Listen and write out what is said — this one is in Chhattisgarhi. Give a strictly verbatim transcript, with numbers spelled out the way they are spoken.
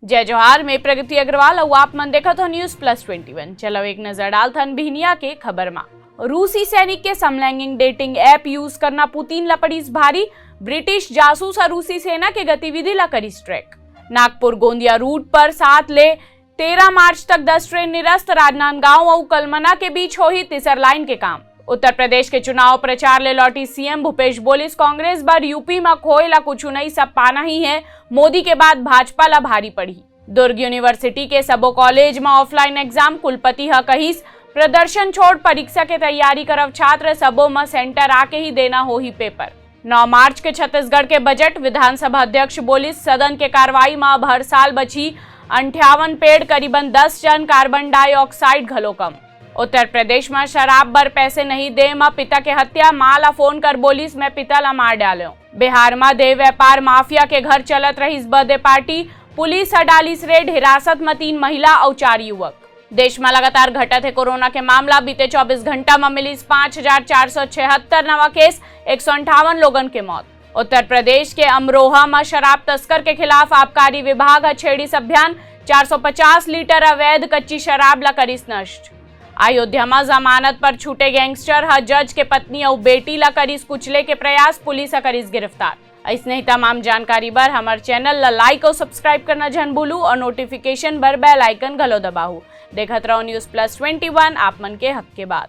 जय जोहार, मैं प्रगति अग्रवाल अउ आप मन देखत हो News Plus Twenty One। चलो एक नजर डालथन बिहनिया के खबर मा। रूसी सैनिक के समलैंगिक dating app use करना पुतिन ला पड़िस भारी। ब्रिटिश जासूस ह रूसी सेना के गतिविधि ला करिस track। नागपुर गोंदिया route पर सात ले तेरह मार्च तक दस train निरस्त। राजनांदगांव अउ कलमना के बीच होही तीसर line के काम। उत्तर प्रदेश के चुनाव प्रचार ले लौटी सीएम भूपेश, बोलिस कांग्रेस बर यूपी म खोए ला कुछु नई, सब पाना ही है, मोदी के बाद भाजपा ला भारी पड़ही। दुर्ग यूनिवर्सिटी के सबो कॉलेज म offline exam, कुलपति ह कहिस प्रदर्शन छोड़ परीक्षा के तैयारी करव छात्र, सबो म center आके ही देना होही paper। नौ मार्च के छत्तीसगढ़ के बजट, विधानसभा अध्यक्ष बोलिस सदन के कार्रवाई म अब हर साल बची अंठावन पेड़, करीबन दस टन carbon dioxide घलो कम। उत्तर प्रदेश म शराब बर पैसे नहीं दे म पिता के हत्या, मां ला फोन कर बोलिस मैं पिता ला मार डालेंव। बिहार म देह व्यापार माफिया के घर चलत रहिस birthday party, पुलिस ह डालिस raid, हिरासत म तीन महिला अउ चार युवक। देश म लगातार घटत हे कोरोना के मामला, बीते चौबीस घंटा म मिलिस पाँच हजार चार सौ छिहत्तर नवा case, एक सौ अंठावन लोगन के मौत। उत्तर प्रदेश के अमरोहा म शराब तस्कर के खिलाफ आबकारी विभाग ह छेड़िस अभियान, चार सौ पचास लीटर अवैध कच्ची शराब ला करिस नष्ट। अयोध्या म जमानत पर छूटे gangster ह जज के पत्नी अउ बेटी ला करिस कुचले के प्रयास, पुलिस ह करिस गिरफ्तार। अइसने ही तमाम जानकारी बर हमर channel ला like अउ subscribe करना झन भूलू अउ notification बर bell icon घलो दबाहू। देखत रहो News Plus Twenty One, आप मन के हक के बात।